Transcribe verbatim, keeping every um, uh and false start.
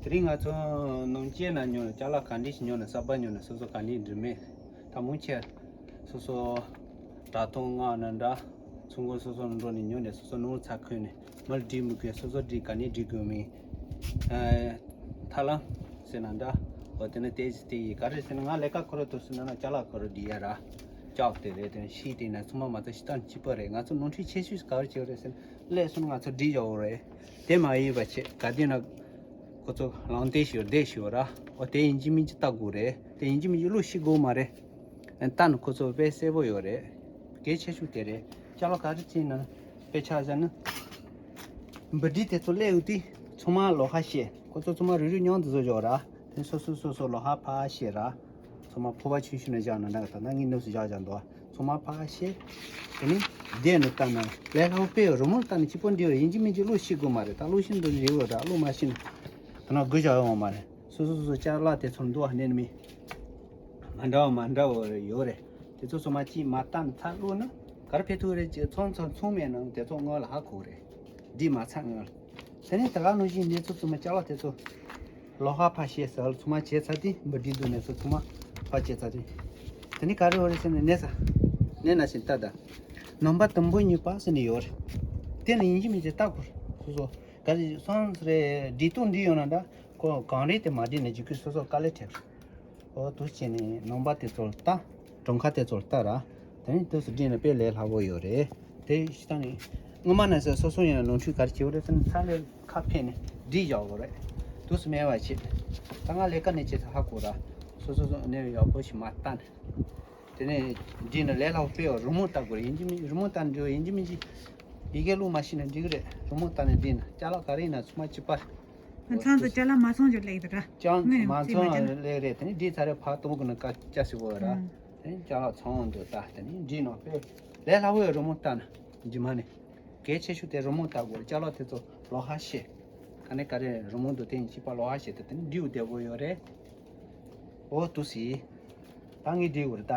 དེ་རིང་ང་ཚོ་ནམ་ཅན་ན་ཉོ་ནས་ཅ་ལག་ག་འདྲ་ཞིག་ཉོ་ནས་གསར་པ་ཉོ་ནས་སོ་སོ་ག་འདྲ་འགྲིག་མེད། ད་མང་ཆེ་སོ་སོ་དྲ་ཐོག་ནང་ན་འདྲ། ཚོང་ཁང་སོ་སོ་ནང་འགྲོ་ནས་ཉོ་ནས་སོ་སོ་ནང་ཚ་འཁོད་ནས་མར་འགྲིག་མི་དགོས། སོ་སོ་འགྲིག་ག་ནས་འགྲིག་དགོས་མིན། ཨ། ཐབས་ལམ་ཟེར་ན་འདྲ། འོ་དེ་ནི་དེ་ཞིག་དེ་ཡིན། ག་རེ་ཟེར་ན་ང་ལས་ཀ་ཁོ་ར་དུ་སུ་ན་ན་ཅ་ལག་ཁོ་ར་འགྲིག་ཡ་ར། ལྕགས་དེ་རེད། དེ་ནི་ཤིང་དེ་ན་ཚང་མ་མ་ཚད་ཤི་སྟངས་གཅིག་པ་རེད། ང་ཚོ་ནོར་འཁྲུལ་ཆེ་ཤོས་ག་རེ་བྱེད་རེད་ཟེར་ན་ལས་སོང་ང་ཚོ་འགྲིག་བཞག་འོ་རེད། དེ་མ་ཡིན་པ་བྱེད་ག་དེ་ན། ཁོ་ཚོ་ལང་དེ་ཞིག་བསྡད་ཞིག་ར། འོ་དེ་ཡིན་གཅིག་མིན་གཅིག་ལྟ་དགོས་རེད། དེ་ཡིན་གཅིག་མིན་གཅིག་བློ་ཤི་དགོས་མ་རེད། ལྟ་ན་ཁོ་ཚོ་དཔེ་གསལ་པོ་ཡོད་རེད། གལ་ཆེ་ཤོས་དེ་རེད། ཅ་ལག་ག་རེ་བྱས་ན་དཔེ་ཆ་བཞག་ན། འབུ་སྒྲིག་དེ་ཚོ་སླེབས་ཡོད་དུས་ཚང་མ་ལོ་ཧ་བཤད། ཁོ་ཚོ་ཚང་མ་རུ་རུ་མཉམ་དུ་བཟོ་བཞག་ར། དེ་སོ་སོ་སོ་སོ་ལོ་ཧ་ཕ་བཤད་ར། ཚང་མ་ཕོར་པ་ཆུང་ཆུང་ནས་བཞག་ན་འདྲ་གི། ད་ལྟ་ངས་ནུབ་སུ་བཞག་བཞག་འདུག་ཚང་མ་ཕ་བཤད། དེ་ནི་བསྡད་ནས་ལྟ་ན་ལས་སླ་པོ་དཔེ་ཡོད། རི་མོ་ལྟ་ན་གཅིག་པོ་འདི་ཡོད་ཡིན་གཅིག་མིན་གཅིག་བློ་ཤི་དགོས་མ་རེད། ད་བློ་ཤི་འདུག་རེད་འོ། ད་བློ་མ་ཤི་ན་ད་ན་དགོས་བཞག་ཡོང་མ་རེད། སོ་སོ་སོ་སོ་ཅ་ལག་དེ་ཚོ་འདུག་ཨ་ནས་མི་མ་འདྲ་བ་མ་འདྲ་བ་ཡོད་རེད། དེ་ཚོ་ཚང་མ་གཅིག་མ་བལྟ་ན་ཚ་བླུགས་ན་གར་ཕེ་ཐུག་རེད། ཅེས་ཚོང་ཚོང་ཚོང་མེད་ནང་དེ་ཚོ་སྔོན་ལ་ཧ་གོ་རེད། འདི་མ་ཚ་སྔོན་ལ། དེ་ནས་ད་ག་ནང་བཞིན་གནས་ཚུལ་ཚང་མ་ཅ་ལག་དེ་ཚོ་ལོ་ཧ་ཕ་ཤེས་ཟེར་ཚང་མ་བྱས་ཚར་དུས་འབུ་སྒྲིག་འདུག་གནས་ཚུལ་ཚང་མ་ཕ་བྱས་ཚར་དུས། དེ་ནས་ག་རེ་ཡོད་རེད་ཟེར་ན་གནས་ས་གནས་ན་བཞིན་ལྟ་ད། ནོམ་པ་དུམ་བུ་གཉིས་པ་ཟེར་ནས་ཡོད་རེད། དེ་ནི་ཡིན་གཅིག་མིན་གཅིག་ལྟ་དགོས་རེད། སོ་སོ་ག་རེ་སོང་རེད། སྒྲིག་སྟངས་འདི་ཡོད་ན་འདྲ། ཁོ་གང་རེད་དེ་མ་བསྒྲིགས་ནས་འཇུག་གི་སོ་སོ་དཀའ་ལས་འཕྲད། འོ་དུ་བྱས་ནས་ནོམ་པ་དེ་ཚོར་ལྟ། གྲངས་ཀ་དེ་ཚོར་ལྟ་ར། དེ་ནས་དུས་སུ་བསྒྲིགས་ནས་དཔེ་ལས་སླ་པོ་ཡོད་རེད། དེ་ཤི་ཐང་ནི་སྔོན་མ་ན་ཟེར་སོ་སོ་ཡིན་ན་ནོར་འཁྲུལ་ག་རེ་བྱེད་པ་རེད་ཟེར་ན་ཚ་ལས་ཁ་ཕན་ནས་བསྒྲིགས་བཞག་དགོས་རེད། དུས་སུ་མེད་པ་བྱེད། ད་ང་ལས་ཀ་ནས་བྱེད་ཚ་ཧ་གོ་ར། སོ་སོ་སོ་གནས་ཡག་པོ་ཞིག་མ་ལྟ་ནས། དེ་ནས་འདི་ནི་ལས་སླ་པོ་དཔེ་ཡོད། རི་མོ་ལྟ་དགོས་རེད། ཡིན་གཅིག་མིན་རི་མོ་ལྟ་ནས་འགྲིག་ཡིན་གཅིག་མིན་གཅིག་ཡི་གེ་བླུགས་མ་ཤེས་ན་འགྲིག་གི་རེད། རི་མོ་ལྟ་ནས་འདི་ནི་ཅ་ལག་ག་རེ་ཡིན་ན་ཚང་མ་གཅིག་པ། ང་ཚང་ཚོ་ཅ་ལག་མ་ཚང་རྒྱུ་ལེགས་དེ་ར། ཅང་ངས་མ་རྩིས་མ་ཚང་བྱས་ན། ལེགས་རེད། དེ་ནི་འདི་ཚ་རེ་ཕ་གཏོང་གི་ན་ཀ་ཅ་སི་བོ་ར། ཨང་། དེ་ནི་ཅ་ལག་ཚང་འདུག་ད་དེ་ནི་འདི་ནང་དཔེ་ལས་སླ་པོ་ཡོད། རི་མོ་ལྟ་ན་རྗེས་མ་ནི་གལ་ཆེ་ཤོས་དེ་རི་མོ་ལྟ་དགོས། ཅ་ལག་དེ་ཚོ་ལོ་ཧ་ཤེས། ག་ནས་ག་རེ་རི་མོ་འདུག་དེ་ཡིན་གཅིག་པ་ལོ་ཧ་ཤེས་ཏེ་དེ་ནི་འདྲིའུ་བདེ་པོ་ཡོད་རེད། འོ་དུ་སི། ད་ངས་འདྲིའུ་རེད་ད།